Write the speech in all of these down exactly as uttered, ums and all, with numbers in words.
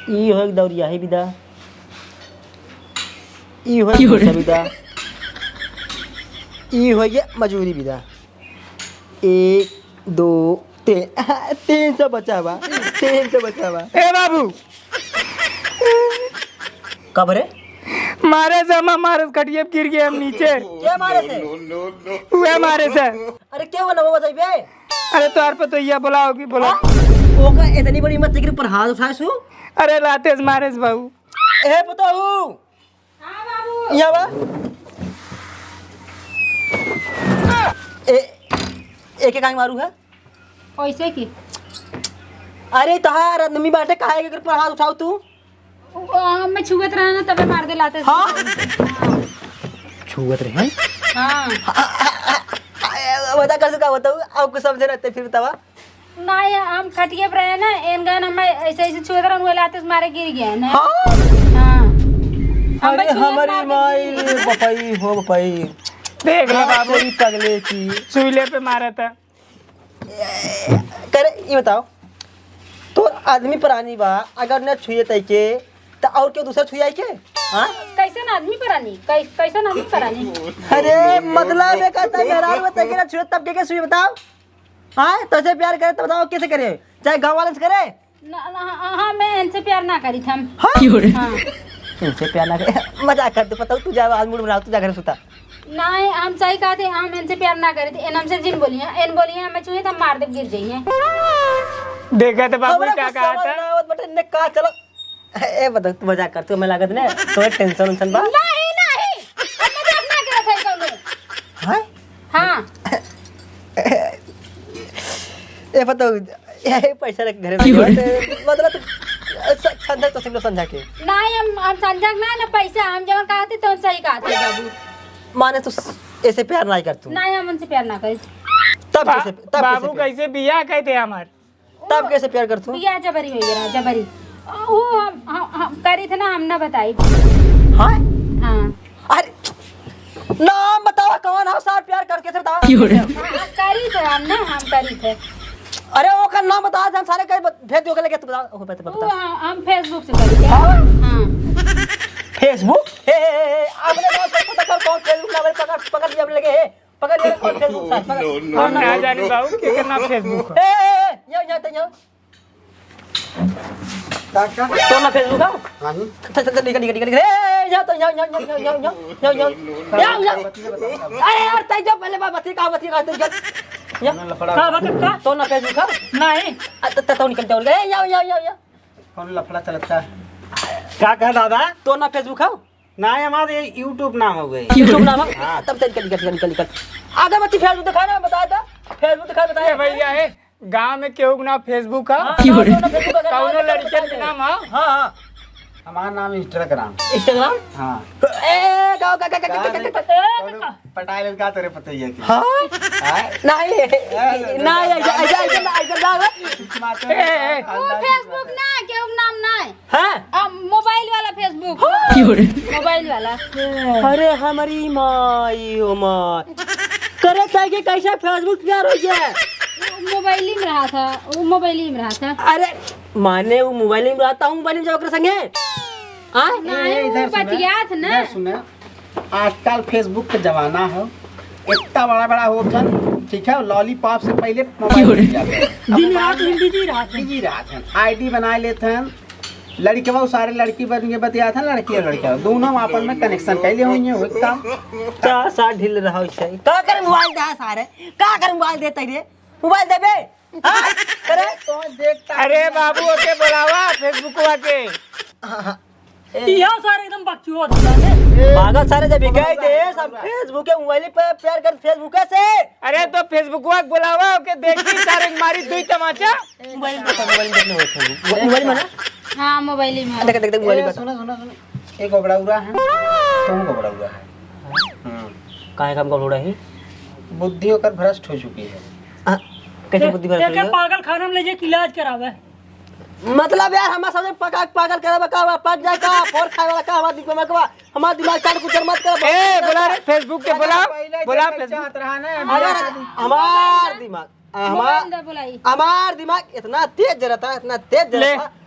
ई होइगे दौरियाही बिदा, ई होइगे भूसा बिदा, ई होइगे मजूरी बिदा। एक, दो, तीन, तीन सौ बचा बा, तीन सौ बचा बा। ए बाबू, कब रे? मारे से, हम मारे से खटिया पे गिर गए हम नीचे। के मारे से? उहे मारे से। अरे के वो नंबर बताइबे? अरे तोहार पतोहिया बोलाओगी, बोला। हाँ? ओका इतनी बड़ी हिम्मत लेकिन पर हाथ उठाए सु? अरे लाते से मारे से बाबू। ए पतोहू। हाँ बाबू। यहाँ बा। ए, एके काहे मारू है? ओइसे की? अरे तोहार आदमी बाटे, काहे के पर हाथ उठाओ तू? ओ, हमें छुअत रहा ना, तबे मार दे लाते से। हाँ? छुअत रहे? हाँ। मजाक कर चुका बताऊ, अब कुछ समझे रहते फिर बतावा। नहीं, हम खटिए पर रहे ना, एन गन हमें ऐसे, ऐसे छुअत रहन, वो लाते से मारे गिर गए ना। हाँ? हाँ। हमें अरे छुअत हमारी मार दे माई गिर गए। रे बपई हो बपई। देख ले हाँ, बाबू, तेरी पगले की। सुईले पे मारा था। करे, ये बताओ, तो आदमी प्राणी बा, अगर न छुए तैके, तो और क्यों दूसरा छुए आई के? हाँ? कैसन आदमी प्राणी? कै-, कैसन आदमी प्राणी? अरे, मतलब ये कहता है, मेहरारू तैके ना छुए, तब के, के छुए बताओ? हाँ, तो से प्यार करे तो बताओ कैसे करे? चाहे गाँव वाले से करे? ना, ना, हाँ, हाँ, मैं इनसे प्यार ना करी थी हम। हाँ? क्यों रे? हाँ। इनसे प्यार ना करे? मजाक कर, तू पता हो, तू जा, आज मूड बनाओ, तू जा घर सुता। नहीं, हम सही कहा थे, हम इनसे प्यार ना करे थे। एन हमसे जिन बोली है, एन बोली है, हमें छुए तो हम मार दे, गिर जाइए। देखा तो बाबू हमरा क्या कुछ कहा समझ था? ना आवत बटे, ने का चलो। ए, बता, तू मजाक कर, तू हमें लागत ने, तो टेंशन वेंशन बा? नहीं, नहीं, हम मजाक ना करत है कौनो। हाँ? हाँ। ए, बताओ, ए, पैसा रख घरे में, क्यों रे? तो, मतलब, तू, स-, समझा तो सिमलो समझा के। नहीं, हम, हम समझा के ना, ना पैसा, हम जवन कहते, तो सही कहते, बाबू। माने, तू स-, ऐसे प्यार नहीं कर तू। नहीं, हम उनसे प्यार ना करी। तब बा-, कैसे, तब बाबू कैसे प्यार? कैसे बियाह कहते हमार? तब कैसे प्यार करत हो? बियाह जबरी होइ गया, जबरी। उ हम, हम, हम करी थे ना, हम ना बताई। हाँ? हाँ। अरे, नाम बतावा कौन हो सार प्यार करके से बतावा। क्यों रे? हाँ, हाँ, करी थे हम ना, हम करी थे। अरे, ओकर नाम बता, हम सारे कहीं बत-, भेज दियो, ओके लगे तू बता, ओके बता, उ बता। हम, हम Facebook से करी थे। हाँ? हाँ। Facebook? हे, हे, हे, हे, अपने नाम से पता कर कौन Facebook ना, पकड़, पकड़ लिया अपने लगे, हे। पकड़ ले, कौन Facebook साथ, पकड़। No, no, हम ना no, जानी no। बाबू, के करना Facebook। ए, ए, ए, यो, यो, तो यो। काका। तो ना Facebook आओ। हाँ जी। चल, चल, चल, निकल, निकल, निकल, निकल। ए, यो, तो यो, यो। यो, यो। अरे यार, तै जो पहले बात बती, का बती, का तै जो। यो। ना लफड़ा। का बा, का? तो ना Facebook आओ। नहीं। आ, तो, तो, तो निकल जाओ। ए, यो, यो, यो, यो। कौन लफड़ा चलता है? का कहा दादा? तो ना Facebook आओ। ना, हमारे ये YouTube नाम हो गए। YouTube नाम है? हाँ। तब चल, निकल, निकल, निकल, निकल। अगरबत्ती Facebook दिखा ना, बता दो। Facebook दिखा, बता। ए भैया, ए, गाँव में केहू के नाम Facebook है? हाँ, क्यों रे? गाँव में Facebook है, कौनो गाँव में लड़के के नाम है? हाँ, हाँ। हमारा नाम Instagram। Instagram? हाँ। ए, गाँव का, का, का, का, का, का, का, का? पटाए लड़का तेरे पतैया की। हाँ? हाँ? नहीं, ए, नहीं, ऐसा, ऐसा, ऐसा, ऐसा ना हो। चुप मार ए, ए। वो Facebook ना, केहू नाम ना है। हाँ? आ, mobile वाला Facebook। क्यों रे? Mobile वाला। अरे हमारी माई, ओ माई। करे ताकि कैसे Facebook तैयार हो जाए? वो mobile ही में रहा था, वो mobile ही में रहा था। अरे, माने वो mobile में रहता हूँ, mobile में जाओ कर संगे? हाँ? नहीं, ए, ए, इधर वो सुना, बतियात ना। इधर सुना। आजकल Facebook के जमाना है, इतना बड़ा बड़ा होत हन, ठीक है, lollipop से पहले mobile क्यों रे? मिल जाता है। दिन रात में busy रहत हन। Busy रहत हन, ID बना लेत हन, लड़कवा सारे लड़की बन के बतियात हन, लड़की और लड़का दोनों आपस में connection कैले हुई है, होता। का सार ढील रहा है, का करे mobile दे सारे, का करे mobile देते रे, mobile देबे? हाँ? अरे? अरे बाबू, ओके बोलावा, Facebookवा के। हाँ, हाँ। ए। इहो सारे एकदम बकचोद होता है। पागल सारे, जब बिकाई दे, सब Facebook के mobile पे प्यार कर, Facebook से। अरे तो Facebookवा के बोलावा, ओके देखी, सारे मारी दुई तमाचा। Mobile में देखो, mobile में देखो, mobile में ना? हाँ, mobile में। देख, देख, देख, mobile ए, में। सुनो, सुनो, सुनो। एक गोबड़ा उड़ा है, तुम गोबड़ा उड़ा है। हम्म। काहे का हम गोबड़ा है? बुद्धि ओकर भ्रष्ट हो चुकी है। आ, कैसे ए, बुद्धि भ्रष्ट हो एके गई? पागल खाना में ले जाके इलाज करावे। मतलब यार, हमार समझ पका, पागल करावे का, पक जाए का, फोर खाए वाला का, हमार दिमाग में का, हमार दिमाग चाट कुचर मत कर। ए, बोला रे, Facebook के बोला, पहले बोला जब Facebook। चाहत रहा ना, अगर हमार दिमाग आ, हमार, mobile दे बोलाई। हमार दिमाग इतना तेज जलता, इतना तेज ले। जलता।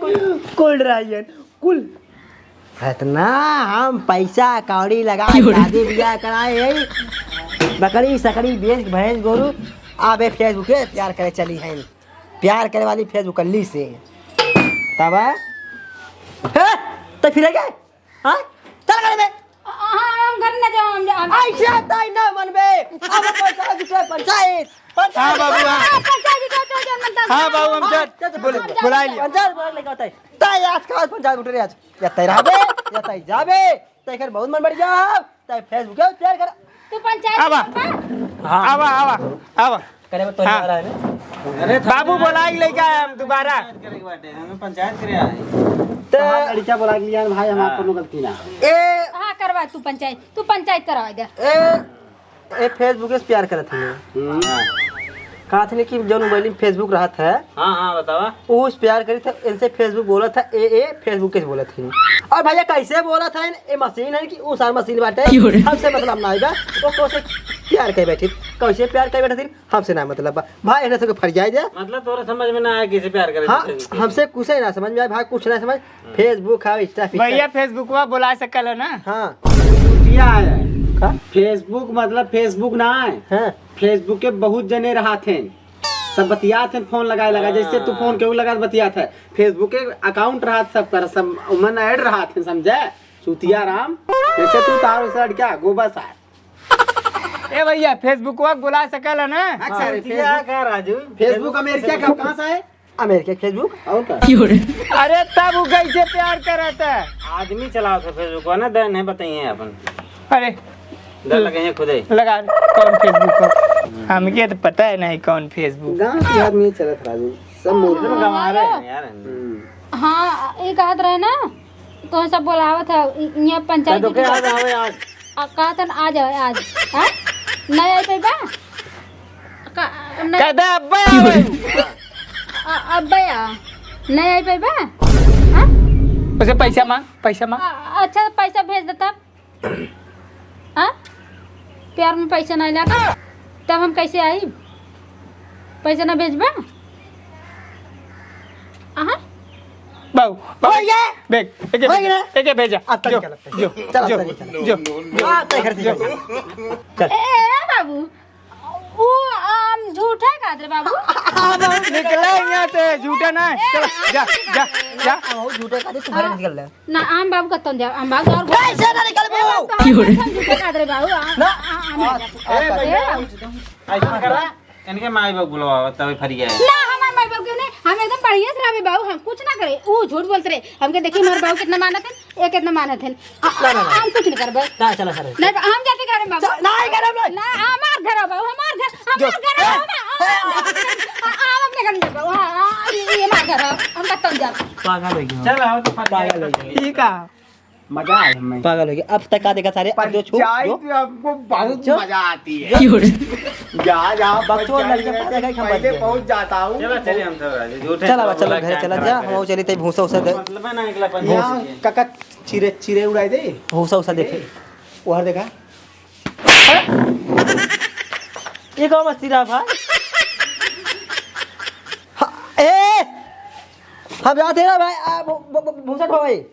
कुल, कुल रहियन, कुल। इतना हम पैसा कौड़ी लगा शादी बियाह कराए हैं, बकरी सकरी बेच भैंस गोरू, अब एक Facebook पे प्यार करे चली हैं, प्यार करे वाली Facebook कल्ली से। तब है? हे? तो फिर गए? हाँ? चल घर में। हाँ, हम घर न जाओ, हम जा-, हम ऐसे ताई ना मन में। अब पंचायत से पंचायत, पंचायत। हाँ बाबू, हाँ। हाँ, पंचायत जी, जाओ, जाओ, जाओ, मन हाँ बाबू, हम हाँ, चल। चल, चल, बोले, हम जा-, बुला लिया। पंचायत बोला लेके होता है। ताई आज का पंचायत उठ रही आज। या ताई रहबे, या ताई जाबे। ताई कर बहुत मन बढ़ गया। ताई Facebook पे प्यार कर। तू पंचायत आवा। में बा? हाँ। आवा, आवा, आवा। करे में तो हाँ। आ रहा है ना। अरे बाबू बोला के लेके आए हम दोबारा। पंचायत करे के बाटे, हमें पंचायत करे आए। तो कहाँ लड़किया बोला के लिया भाई, हमार हाँ। कोनो गलती ना। ए हाँ, करवा तू पंचायत, तू पंचायत करवा दे। ए, ए Facebook से प्यार करत हमें। हम्म। कहा थे कि जौन मोबाइल में Facebook रहत है, हाँ, हाँ, बतावा। उस प्यार करी था, इनसे Facebook बोला था, ए, ए, Facebook के बोला था। और भैया कैसे बोला था, ए मशीन है कि उ सार मशीन बाटे, क्यों रे? हमसे मतलब ना आएगा, वो कैसे प्यार कर बैठी, कैसे प्यार कर बैठी, हमसे ना मतलब बा। भाई, इन्हें सबके फरियाई दे। मतलब तोरा समझ में ना आए किसे प्यार करे हाँ, Facebook पे। हमसे कुछ ही ना समझ में आए भाई, कुछ ना समझ। Facebook है, Insta, Insta। भैया, Facebookवा बोला सकल है ना? हाँ। चूतिया है। का? Facebook मतलब Facebook ना है। हाँ। Facebook के बहुत जने रहत हैं, सब बतियात हैं, फोन लगाए लगा, जैसे तू फोन केहू लगा बतियात है। Facebook के account रहत सब कर, सब उमन add रहत हैं, समझे? चूतिया राम, जैसे तू तार वैसे लड़किया, गोबर सार। ए भैया, Facebookवा बोला सकल है ना? अच्छा रे, चूतिया Facebook। का राजू? Facebook अमेरिका का, कहाँ से है? अमेरिका के Facebook। और का? अरे तब वो कैसे प्यार करत है? आदमी चलावत है Facebook ना, दे नहीं बताइए अपन। अरे। दे लगे हैं खुदे। लगा कौन Facebook है? हमके तो पता है नहीं कौन Facebook। गाँव के आदमी चलत राजू, सब मूर्ख। तुम गंवा रहे हैं यार। हम्म। हाँ, ये कहत रहे ना, तो सब बोलावत है, इ-, यहाँ पंचायत कदो के जी आज आवे आज। आ, कहत है ना, आज आवे आज। हाँ? नहीं आई पैबा? का, नहीं। कहते अब्बे आवे। आ, अब्बे आ। नहीं आई पैबा? हाँ? उसे पैसा मांग, पैसा मांग। आ, अच्छा, पैसा भेज देता। हाँ? प्यार में पैसा नहीं लागा, तब हम कैसे आई? पैसा ना भेजबा? आहा? बाबू, बाबू, भैया! देख, एके हो भेजा, गया। एके भेजा। अब तक जो, चलत है। जो, चल, अब जो, तक चलत है। जो, जो। आ, तय घर से जो। चल। ए, ए, बाबू, वो आम झूठा का दे बाबू। निकले यहाँ से, झूठा ना है। ए, चल, जा, जा, जा। अब वो झूठा का दे, तुम्हारे निकल ले। ना, आम बाबू कत्तन जाओ, आम बाबू और कैसे ना निकलबू? ए, बाबू, तो हम झूठा का दे बाबू, आम, ना। आम, आम, आम, ए, आम, भैया, ए, बाबू। ऐसा करा, इनके माई बाबू बुलवावा, तबे फरिया है। ना, हमार माई बाबू के नहीं, हम एकदम बढ़िया से रहबे बाबू, हम कुछ ना करे। ऊ झूठ बोलत रहे, हमके देखी हमार बाबू कितना मानत है, ये कितना मानत है। आ, ना, ना, ना। हम कुछ नहीं करबे। ना, चला, चला। नहीं, हम जाते घरे में बाबू। चल, नहीं, घरे में। ना, हमार घर है बाबू, हमार घर, हमार घर है, ए, हम, ए, हम, हम अपने घर में जाबे। हाँ, हाँ, ये, ये हमार घर है, हम कत्तन जाब। पागल हो गया। चल, आओ तो फरिया पागल हो गया। ठीक है। मजा आए हमें। पागल हो गया। अब तक का देखा सारे, अब जो छू, पंचायत जो। में हमको बहुत जो। मजा आती है। क्यों रे? जा, जा, बकचोद पंचायत लड़के में पता है कि हम पहले बच गए। पहुंच जाता हूँ। चला, चलिए हम सब राजी। झूठे चला, सब बच्चा लोग बोला, घरे क्या चला जा, करे? हम चली तई भूसा उसा दे। मतलब है ना, निकला पंचायत यहाँ से। कका चिरे, चिरे उड़ाई दे। भूसा उसा देखे। उधर देखा। ये कौन मस्ती रहा भाई? हाँ, ए! हम जाते हैं ना भाई, आ, भू-, भू-, भू-, भूसा ढोए।